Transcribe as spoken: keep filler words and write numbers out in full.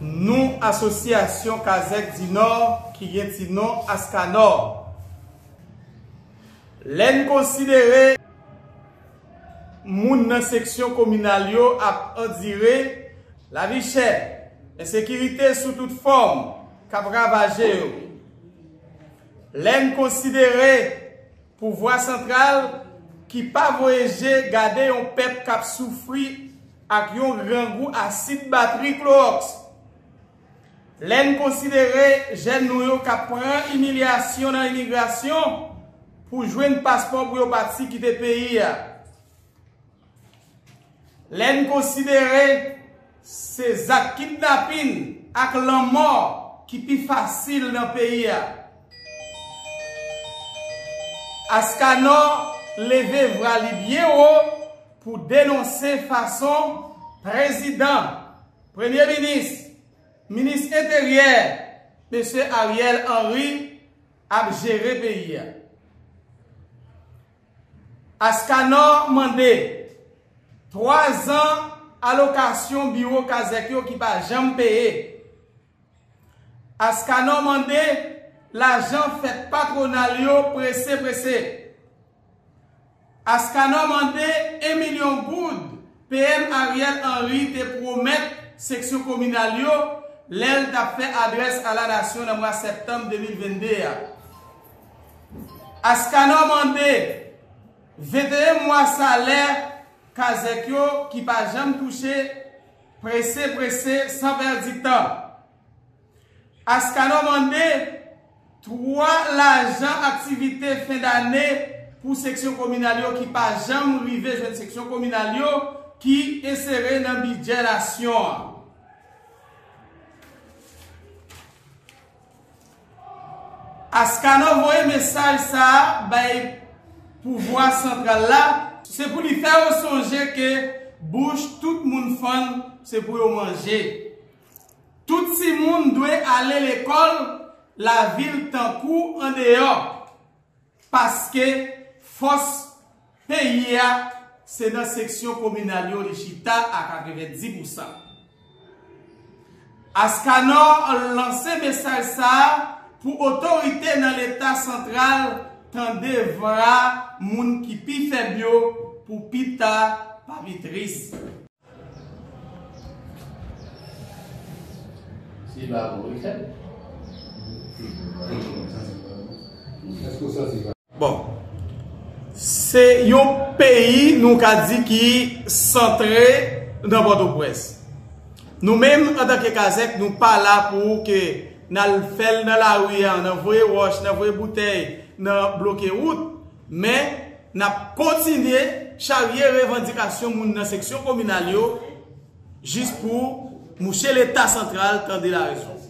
Nou Asosyasyon Kazèk di Nò, ki gen ti non Askanò. Lè n konsidere moun nan seksyon kominal yo ap andire lavi chè, ensekirite sou tout fòm k ap ravaje yo. Lè n konsidere pouvwa santral ki pa voye je gade yon pèp k ap soufri ak yon grangou asid batri klowòks. Lè n konsidere jèn nou yo k ap pran imilyasyon nan imigrasyon pou jwenn paspò pou yo pati kite peyi a. Lè n konsidere se zak kidnapin ak lanmò ki pi fasil nan peyi a. Askanò leve vwa li byen wo pou denonse fason prezidan, premye minis, minis enteryè, mesye Ariel Henry ap jere peyi a. Askanò mande twa zan alokasyon biwo kazèk yo ki pa janm peye. Askanò mande lajan fèt patwonal yo prese prese. Askanò mande en milyon goud P M Ariel Henry te pwomèt seksyon kominal yo lè l t ap fè adrès a la nasyon nan mwa sèptanm de mil vennde a. Askanò mande venteyen mwa salè kazèk yo ki pa janm touche, prese prese, san pèdi tan. Askanò mande twa lajan aktivite fen dane pou seksyon kominal yo ki pa janm rive jwenn seksyon kominal yo ki ensere nan bidjè nasyon an. Askanò voye mesaj sa a bay pouvwa santral la, se pou li fè yo sonje ke bouch tout moun fann se pou yo manje. Tout timoun dwe ale lekòl, lavil tankou andeyò, paske fòs peyi a se nan seksyon kominal yo li chita a katrevenndis pousan. Askanò lanse mesaj sa a pou otorite nan Leta santral tande vwa moun ki pi fèb yo pou pita pa pi tris. Bon, se yon peyi nou ka di ki santre nan Pòtoprens. Nou menm, antanke kazèk, nou pa la pou ke n al fè l nan lari a, n al voye wòch, n al voye boutèy, n al bloke wout, men n ap kontinye charye revandikasyon moun nan seksyon kominal yo jis pou mouche Leta santral tande larezon.